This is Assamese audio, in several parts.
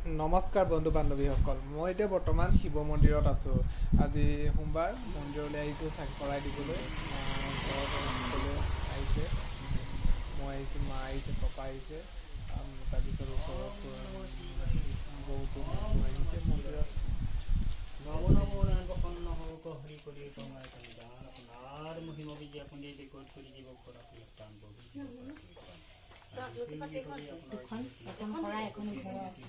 নমস্কাৰ বন্ধু বান্ধৱীসকল, মই এতিয়া বৰ্তমান শিৱ মন্দিৰত আছোঁ। আজি সোমবাৰ, মন্দিৰলৈ আহিছোঁ চাকি শৰাই দিবলৈ। ঘৰত সকলোৱে আহিছে, মই আহিছোঁ, মা আহিছে, পাপা আহিছে, তাৰপিছত ওচৰত বহুতো মানুহ আহিছে মন্দিৰত। নম নম নাৰায়ণ, প্ৰসন্ন হওক হৰি কৰি তোমায় কল্যাণ। আপোনাৰ মহিম বিদ্যা পণ্ডিত কৰি জীৱ কৰা টান। দুখন, এখন শৰাই, এখন ঘৰৰ আছে,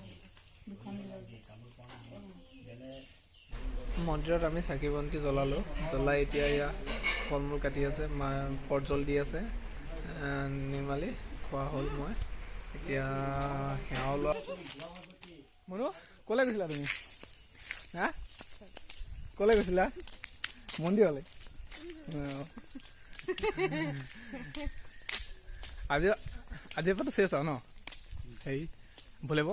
দুখন লৈ। মন্দিৰত আমি চাকি বন্তি জ্বলালোঁ, জ্বলাই এতিয়া এয়া ফল মূল কাটি আছে, মা প্ৰজ্বল দি আছে। নিৰ্মালী খোৱা হ'ল, মই এতিয়া সেৱাও লোৱা। মনু, ক'লৈ গৈছিলা তুমি? হা, ক'লৈ গৈছিলা? মন্দিৰলৈ? অঁ। আজি আজিৰ পৰাতো চেচ আৰু ন হেৰি ভোলেব।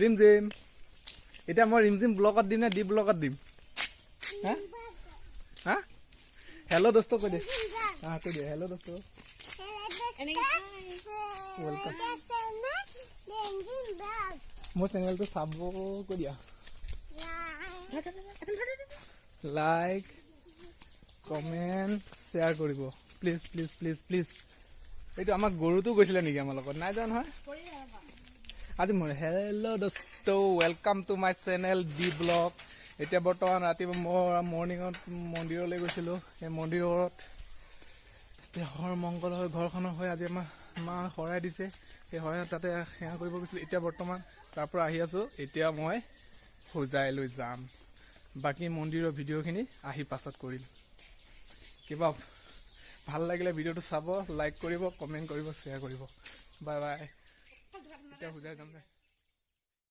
ৰিমজিম, এতিয়া মই ৰিমজিম ব্লকত দিম নে ডি ব্লকত দিম? হা হা, হেল্ল' দোস্ত কৈ দে। হা, কৈ দিয়ে, হেল্ল' দোস্ত, welcome মোৰ চেনেলটো চাব কৈ দিয়া, লাইক কমেণ্ট শ্বেয়াৰ কৰিব, প্লিজ প্লিজ প্লিজ প্লিজ। এইটো আমাৰ গৰুটো গৈছিলে নেকি আমাৰ লগত? নাই যোৱা নহয় আজি। মই হেল্ল' দোস্ত, welcome to my channel D blog. এতিয়া বৰ্তমান ৰাতিপুৱা মই মৰ্ণিঙত মন্দিৰলৈ গৈছিলোঁ। সেই মন্দিৰত দেহৰ মংগল হৈ, ঘৰখনৰ হৈ আজি আমাৰ মা শৰাই দিছে। সেই শৰাই তাতে সেৱা কৰিব গৈছিলোঁ। এতিয়া বৰ্তমান তাৰ পৰা আহি আছোঁ। এতিয়া মই হোজাইলৈ যাম। বাকী মন্দিৰৰ ভিডিঅ'খিনি আহি পাছত কৰিম। কিবা ভাল লাগিলে ভিডিঅ'টো চাব, লাইক কৰিব, কমেণ্ট কৰিব, শ্বেয়াৰ কৰিব। বাই বাই, এতিয়া হোজাই যাম দে।